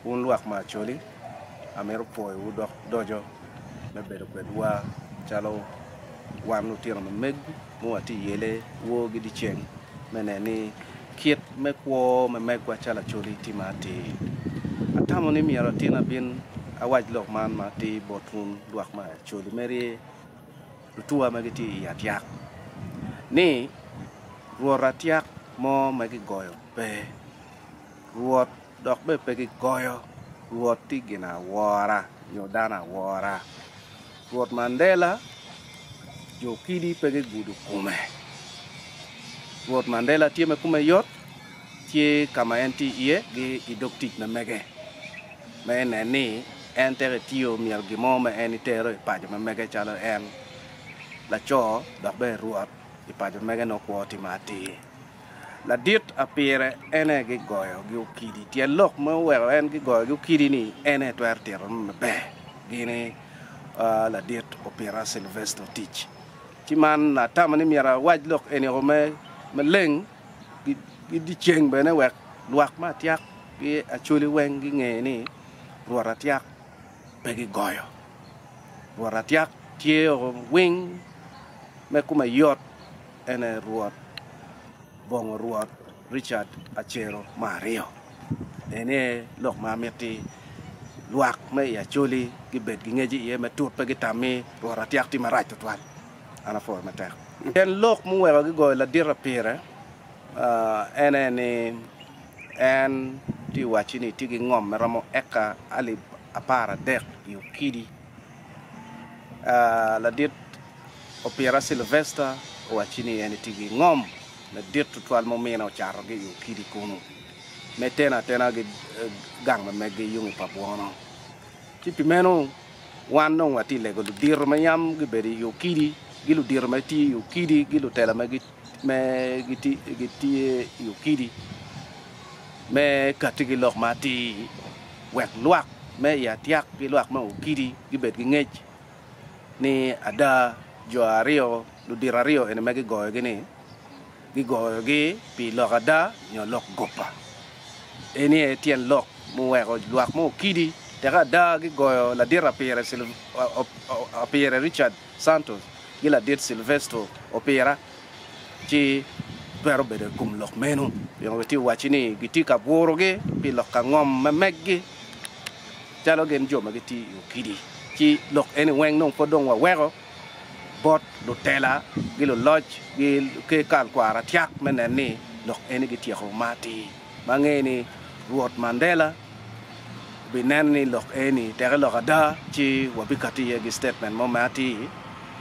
Wun lwak ma Acholi, amito pwoyowu dok doco me bedo kwedwa calo wan lutino ma megwu ma watye i yele wor ki dyeceng me neno ni kit me kwo me megwa calo Acholi tye ma atir. Atamo ni myero atin abin awac lok man ma atir bot wun lwak ma Acholi me rye lutuwa ma gitye i atyak ni Rwot atyak mo ma gigoyo pe. Rwot dok bene pe gigoyo Rwot tye gin awora nyo dano awora. Rwot Mandela jo kidi pe gigudo kome. Rwot Mandela tye ma kome yot tye ka ma en tye iye ki i dog tic ma mege ma inen ni en tek etiyo myero gin mo ma en itero i paco ma mege calo en laco dok bene rwot i paco mege nongo kwo tye ma atir. Ladit apire en aye gigoyo gi okidi. Tyen lok ma oweko en gigoyo gi okidi ni en aye twero tito ne maber gini ladit opira Sylvester Otic. Ci man atamo ni myero awac lok eni o me maleng ki dyeceng bene wek lwak me atyak ki Acholi weng ginge ni Rwot atyak pe gigoyo. Rwot atyak tye o wing me kome yot. En aye Rwot bongo Rwot Richard Acero me aryo. En aye lok ma amiti lwak me i Acholi gibed ki ngec iye me tut pe gitam ni Rwot Atyak tye marac tutwal. An apwoyo matek. En lok muweko gigoyo ladit apire en aye ni en tye wacci ni tye ki ngom ma romo eka alip 13 i Okidi. Ladit Opira Sylvester owacci ni en etye ki ngom madit tutwal ma omine ocatogi i Okidi kunu me teno atena ki gang ma meggi yung i pa bwono. Ci pi meno wan dong watye lego ludito ma yam gibedo i Okidi ki ludito ma tye i Okidi ki lutela ma gitye i Okidi me katti ki lok ma atir wek lwak me i Atyak ki lwak me Okidi gibed ki ngec ni ada jo aryo, ludito aryo eni ma gigoyogi-ni, gigoyogi pi lok ada nyo lok goba. Eni aye tyen lok muweko lwak mo okidi tek ada gigoyo ladit Apire Richard Santos ki ladit Silvesto Opira ci twero bedo i kom lok meno. Pingo gitye ka wacci ni gitye ka bwurogi pi lok ka ngom ma meggi calo gin jo ma gitye i okidi? Ci lok eni weng dong pwod dong waweko bot lutela ki luloc ki kal kwaro atyak me neno ni lok eni gityeko ma atir. Ma angeyo ni Rwot Mandela obineno ni lok eni teke lok ada ci wabikati iye gi statement mo ma atir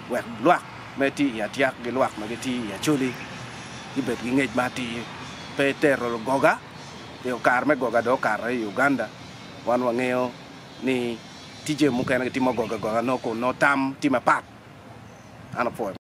wek lwak me tye i atyak ki lwak ma gitye i Acholi gibed ki ngec ma atir pe tero goga pien kare me goga dong okato i Uganda wan wangeyo ni tye jami mukene gitimo goga goga nongo kun nongo tam tye mapat. An apwoyo.